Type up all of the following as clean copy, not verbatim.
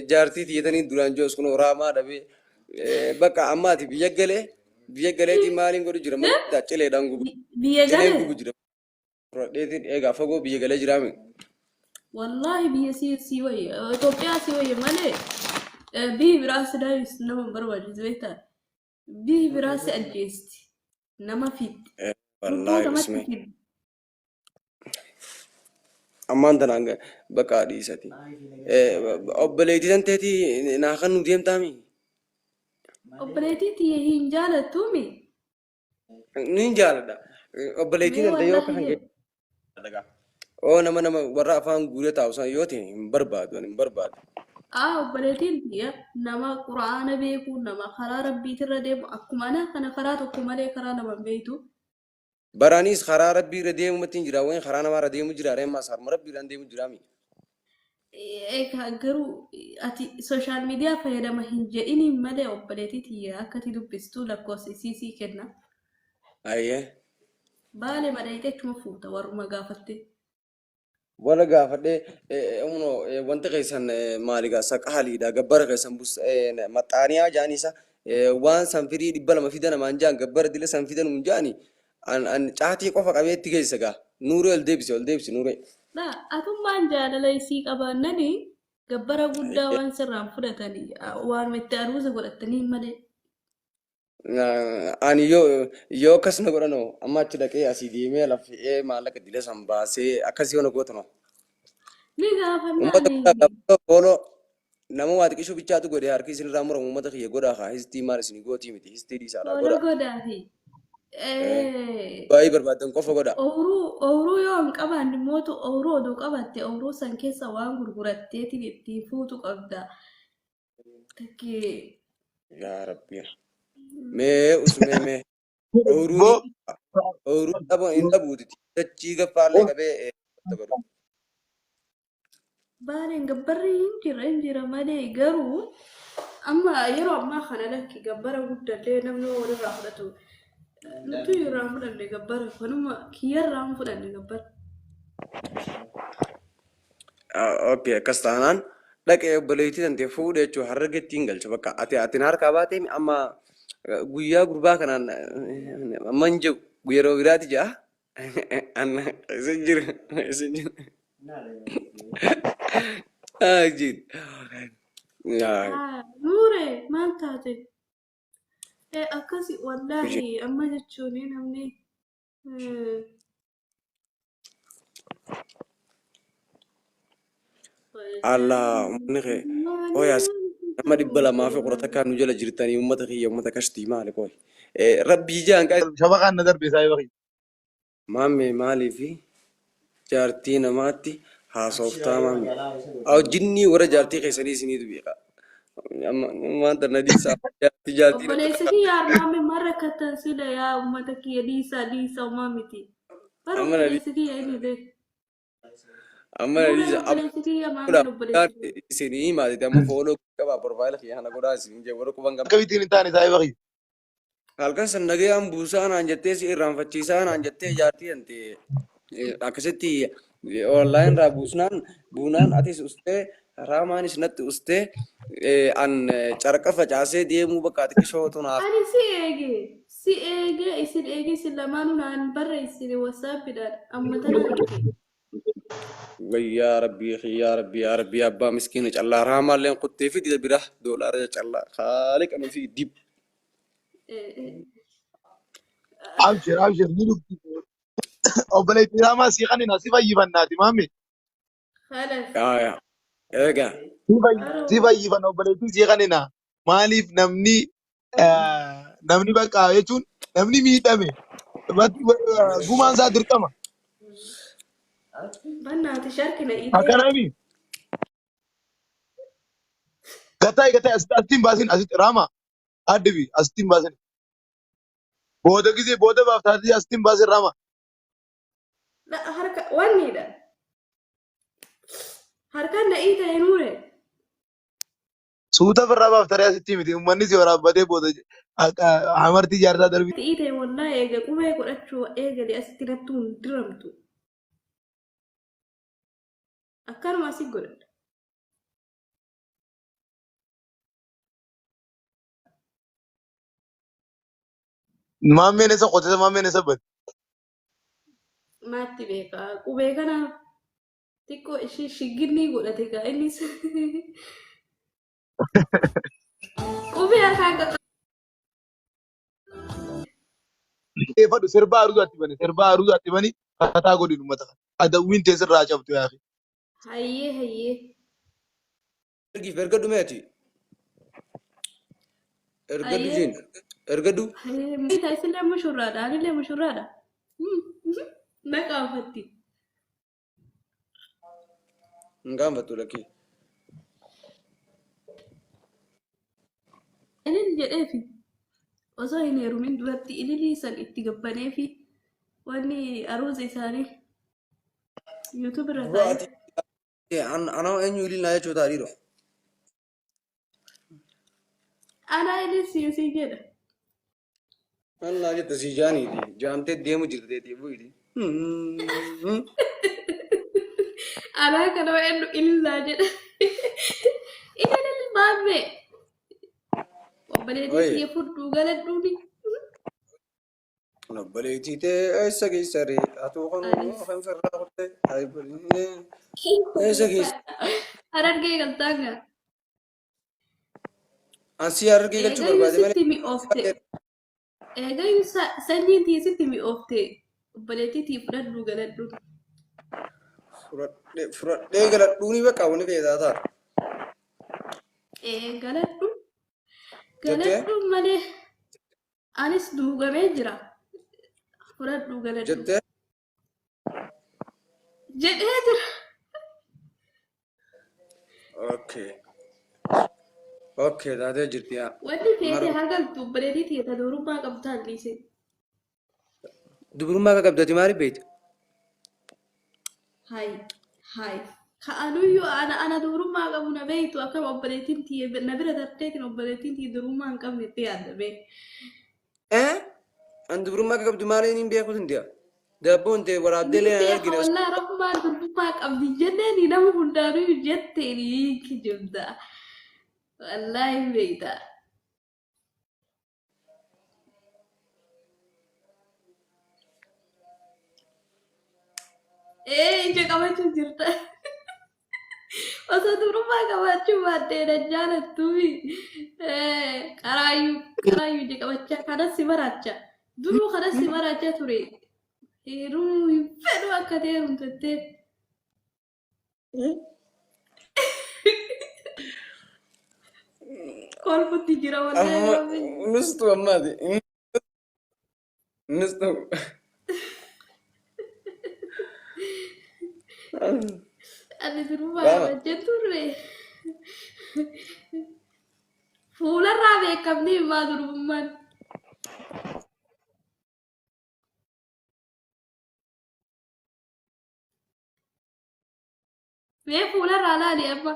Jaartii tiyyatanii duraan joos kun raamaa dhabee bakka amma ati biyya galee biyya galeetii maaliin godhu jira malee cileedhaan gubu Biyya cileen galee gubu jira. Fudhadheetiin eegaa fagoo biyya galee jiraame. Wallaahi biyya si wayya, Itoophiyaa si wayya malee biyyi biraa si daayis nama hin barbaachisu beektaa. Biyyi biraa si ajjeesti, nama fixxi, lubbuu Wallaahi namatti usmee. fiddi. Ammaan tanaan bakka dhiisati. Obboleettii tan teetii naa kan nu deemtaami. Obboleettii tiyya hin jaalattuumi? Niin jaaladha. Obboleettii Mee tan ta'e yoo akka wallaahi kan jedhi. jedhu. Oo nama warra afaan guuree taa'u san yoo ta'e hin barbaadu, ani hin barbaadu. Aa, obboleettiin tiyya nama quraana beeku, nama karaa rabbiitirra deemu, akkuma anaa kana karaa tokko malee karaa lama hin beektu. Baraanis karaa rabbii irra deemumatti hin jira, wayin karaa namaa irra deemu jira, reemmaas harma rabbii irra deemu jiraami. Egaa garuu ati social media fayyadama hin jedhiniin malee obboleettii tiyya akka ati dubbistu lakkoofsa isii sii kenna. Ayyee. Baalee madayitee achuma fuuta warruma gaafattee. Warra gaafadhee unoo wanti keessan maali gaa saqaaliidha gabbara keessan bus maxxaaniyaa jaan isa waan san firii 200 fida namaan jaan gabbara dila san fida nuun jaani an caatii qofa qabeetti geessa gaa nuuree ol deebisi ol deebisi nuuree. Laa, atummaan jaalala isii qabaannani gabbara guddaa waan sirraan fudhatanii waanuma itti aruuza godhatanii malee. Ani yoo akkas na godhanoo amma achi dhaqee asii deemee lafee maallaqa dila san baasee akkas yoo na gootanoo. Ni gaafannaa Uummata ni. godhaa gaafannoo fooloo nama waa xiqqishuu bichaatu godhe harki isinirraa muramu uummata kiyya godhaa kaa histii maal isinii gootii miti histii dhiisaadhaa Fooloo godhaa. godhaafi. Baay'ee barbaadan qofa godhaa. Ooyiruu yoo hin qabaanne mootu ooyiruu oduu qabaatte ooyiruu san keessa waan gurguratteetiin ittiin fuutu qabda. Takkee. Yaa Rabbi. Mee usmee mee. Ooyiruun Boo ooyiruun dhaba hin dhabuuti. Dachii gaffaallee qabee wanta godhu. Baaleen gabbarri hin jira malee garuu amma yeroo ammaa kana lakki gabbara guddallee namni walirraa fudhatu. Nuti irraa fudhanne gabbara kanuma kiyyarraa hin fudhanne gabbara. Okay, akkas taanaan dhaqee obboleettii tante fuudhe jechuun harargeetti hin galcha bakka ati ati na harkaa baatee amma guyyaa gurbaa kanaan amma hin jiru yeroo biraati ja'a. Anna isin jiru isin jiru. Ah, jin. Yaa. Ah, Nuure maal taate? Akkasi wallaahi amma jechuun namni Allah uummanni kee qoyaa nama 211 nu jala jirtanii uummata kiyya uummata kashtii maali qoy. Rabbii jaan qaa Shabaqaan na darbe saayiba kiyya. Maammee maaliifi jaartii namaatti haasoftaa maammee. Aw jinnii warra jaartii keessanii isiniitu beeka. Amma maanta na dhiisaa jaartii jaartii natti Obboleessa kiyya armaame maal rakkattan sila yaa uummata kiyya dhiisaa dhiisaa homaa miti. Bara Amma na obboleessi kiyya inni beeku. Amma na Nuureen dhiisaa. obboleessi kiyya maameen obboleessi kiyya. Isinii himaatite amma fooloo qabaa profaayila kiyya kana godhaa isin jee warra quban qabaa. Akkamittiin hin taane saayiba kiyya. Halkan san nagayaan buusaa naan jettee si irraanfachiisaa naan jettee jaartii tante akkasitti online irraa buusnaan buunaan atis ustee raamaanis natti ustee an carqa facaasee deemuu bakka xiqqishoo tunaaf. Ani si eege si eege isin eege isin lamaanuu naan barreessine whatsappidhaan amma tana arge. Yaa rabbii yaa rabbii yaa rabbii abbaa miskiina callaa raamaalleen kuttee fi dida bira doolaara callaa haaliqa nufi dib. Abshir abshir ni dhufti. Obboleettii Raamaa si kanina si fayyifannaati maami. Khalas. Yaa egaa. Si fayyifanna obboleettii si kanina. Maaliif namni namni bakka jechuun namni miidhame gumaan isaa dirqama. Bannaati sharkina itee. Akkanaami. Gataa gataa asitti hin baasin asitti Raamaa. Addibi asitti hin baasin. Booda gisee booda baaftaati asitti hin baasin Raamaa. La harka wanniidha. Harkaan na iita'e nuure. Suuta firraa baaftaree asitti miti uummanni si waraabbatee booda hamartii jaarsaa darbii. Iita'e wallaahi eega qubee godhachuu eegale asitti nattuu hin diramtu. Akkanuma asii godhadha. Maammeen isa qotisa maammeen isa bade. Maatti beeka. Qubee kana xiqqoo ishii shigginni godhate gaa innis. Qubee harkaan qaqqaba. Fadhu sirbaa aruuzaatti bani sirbaa aruuzaatti bani fataa godhin uummata kana. Adawwiin teessirraa cabtu yaaqi. Hayyee hayyee. Ergiif ergadhu mee ati. Ergadhu Hayyee. jeen. Ergadhu. Hayyee. Miita isillee mushurraadha. Anillee mushurraadha. Na qaanfatti. Hin gaanfattu lakkii. Ilil jedheefi osoo hin heerumin duratti ililii san itti gabbaneefi wanni aruuza isaanii YouTube irra Dura taa'ee. ati anaa eenyu ilil naa jechuu ta'a dhiiroo. Anaa ilil siin jedha. Maal naa jette si jaaniiti. Jaamtee deemu jirti teetii bu'iti. Anaa kana eenyu ilil naa jedha. Ilil maammee. Obboleettii Oye. kiyya fudhuu galadhuuni. Obboleettii tee eessa geessa ree? Atuu kan Anis. kan firraa kutte. Eessa geessa? Harargee galtaan gaa. Ansii harargee galchuu Eegayyuu barbaade malee. sitti mi'oofte. Eegayyuu sanyiin tiyya sitti mi'oofte. Obboleettii tiyya fudhadhuu galadhu. Fudhadhee galadhuuni bakka wanni ta'e taataa. Ee galadhu. Jettee? Galadhu malee anis duugamee jira. Fudhadhuu galadhu. Jettee? Jedhee jira. Okay. Okay, taatee jirti yaa. Wanni feete Mara haa galtu obboleettii tiyya ta dubrummaa qabdu halliise. Dubrummaa akka qabdati maaliif beekta? Hay hay. Ka'anuyyuu ana dubrummaa qabu na beektu akkam obboleettiin tiyya na bira tarteetiin obboleettiin tiyya dubrummaa hin qabne itti yaadda bee. Eh? An dubrummaa akka qabdu maaliin hin beeku tuntiya? Daabboon ta'e waraabdee Ni illee hin beeka argine. wallaahi rahmaan durbummaa qabdi jenneeni nama hundaanuu jetteeni kijibda. Wallaahi hin beekta. Ee ija qabachuu jirta. Osoo dubrummaa qabaachuu baattee na jaalattuufi. Qaraayyuu qaraayyuu ija qabachaa kanas si maraacha. Duruu kanas si maraachaa ture. Heerumuu hin fedhu akka ta'e heerumtettee. Kolfutti jira wallaahi Amma rabbi. nustu ammaati. Nustu. Ani durumaa Qaama. kabajjeen turre. Fuularraa beekamni himaa durummaan. Mee fuularraa laali amma.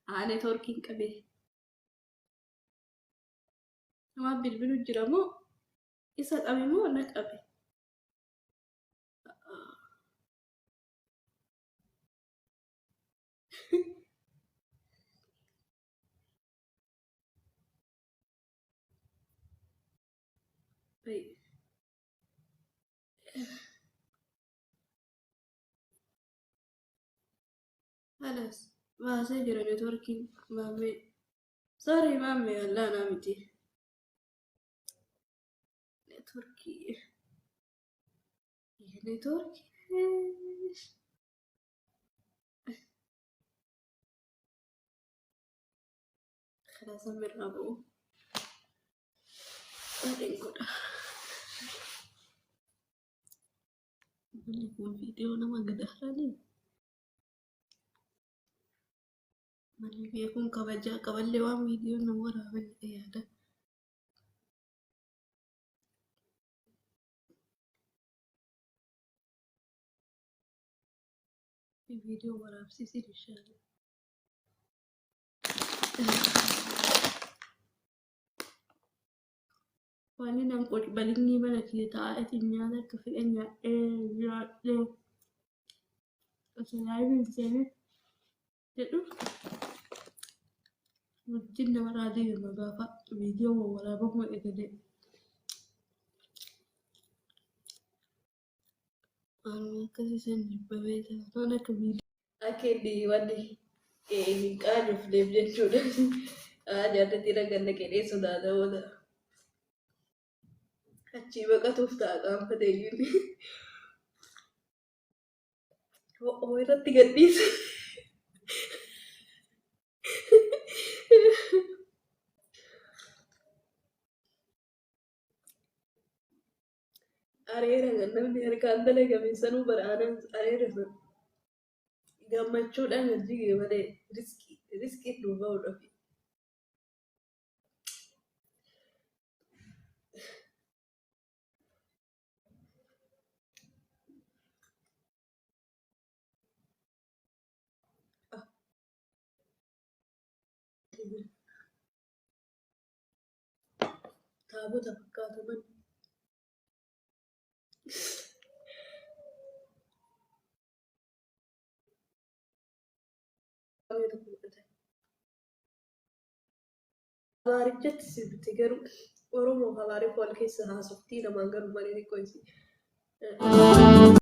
Haa neetwoorkiin qabee. Nama bilbilu jira moo isa qabe moo na qabe? Wait. Halas baasee jira neetwoorkiin maammee. Sorry maammee allaa naa miti. Neetwoorkii. Neetwoorkii. Kalaas amma irraa bu'u. Baay'een godha. Manni kun viidiyoo nama gad haranii. Manni beekuun kabajaa qaballee waan viidiyoo nama waraaban jedhee yaada. Viidiyoo waraabsiisin inshallah. Wanni nan qocbalinnii mana kiyya taa'eetiin nyaata akka fedhan nyaadhee nyaadhee osoo live hin seenin jedhu. Bultiin namarraa deema gaafa viidiyoo waraabamuu eegalee. Waanuma akkasii san jibbamee ta'a. Waan akka viidiyoo. Akka inni wanni hin qaanofneef jechuudha. Jaarratti raganna qe'ee sodaata oola. Achii baqatuuf ta'a qaanfatee iyyuu. Ho'oo irratti gadhiisa. Areera kan namni harkaan dalagame sanuu baraanan areera sun gammachuudhaan kan jige malee riskii riskiin nu ba'uudhaaf. Taabota fakkaatu manni. Abaarichatti sirbitti garuu Oromoo fi Abaariffaa wal keessa haasoftii namaan garuu malee xiqqoo isii.